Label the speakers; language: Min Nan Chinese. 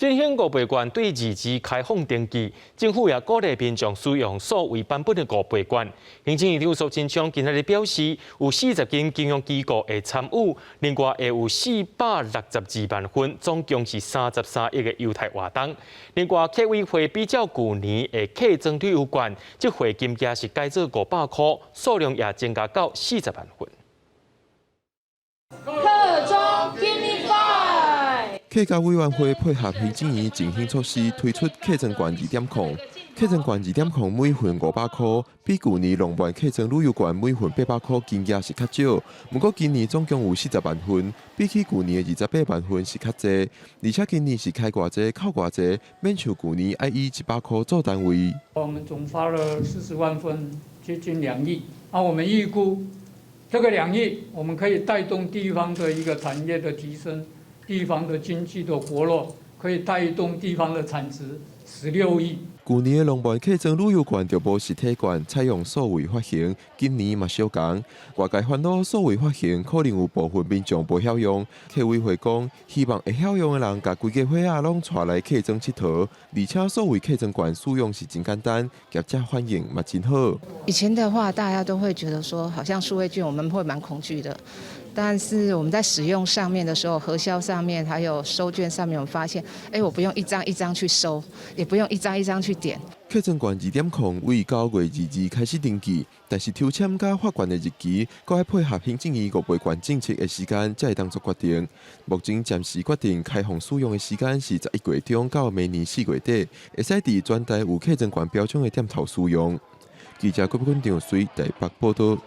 Speaker 1: 振興五倍券對二二開放登記，政府也鼓勵民眾使用數位版本的五倍券。行政院長蘇貞昌今仔日表示，有40間金融機構會參與，另外會有462萬份，總共是33億的優待活動。另外，客委會比照舊年的客莊旅遊券，這回金額是改做500箍，數量也增加到40萬份。
Speaker 2: 客莊 Give me five。
Speaker 3: 客家委員會配合行政院振興措施，推出客莊券2.0。客莊券2.0每份500箍，比舊年浪漫客莊旅遊券每份800箍金額是較少。毋過今年總共有40萬份，比起舊年的28萬份是較濟。而且今年是開偌濟扣偌濟，免像舊年愛以100箍做單位。
Speaker 4: 我們總發了40萬份，接近兩億。啊，我們預估這個兩億，我們可以帶動地方的一個產業的提升。地方的經濟的活絡，可以帶動地方的產值16億。
Speaker 3: 舊年的浪漫客莊旅遊券就無實體券，採用數位發行，今年嘛相仝。外界煩惱數位發行可能有部分民眾無曉用，客委會講，希望會曉用的人，共規家伙仔攏帶來客莊𨑨迌，而且數位客莊券使用是真簡單，業者反應嘛真好。
Speaker 5: 以前的話，大家都會覺得說，好像數位券，我們會蠻恐懼的。但是我們在使用上面的時候，核銷上面還有收券上面，我們發現，哎，我不用一張一張去收，也不用一張一張去點。
Speaker 3: 客莊券2.0為9月22開始登記，但是抽籤佮發券的日期，閣愛配合行政院五倍券政策的時間，才會當做決定。目前暫時決定開放使用的時間是11月中到明年4月底，會使佇全台有客莊券標準的店頭使用。記者郭坤長隨台北報道。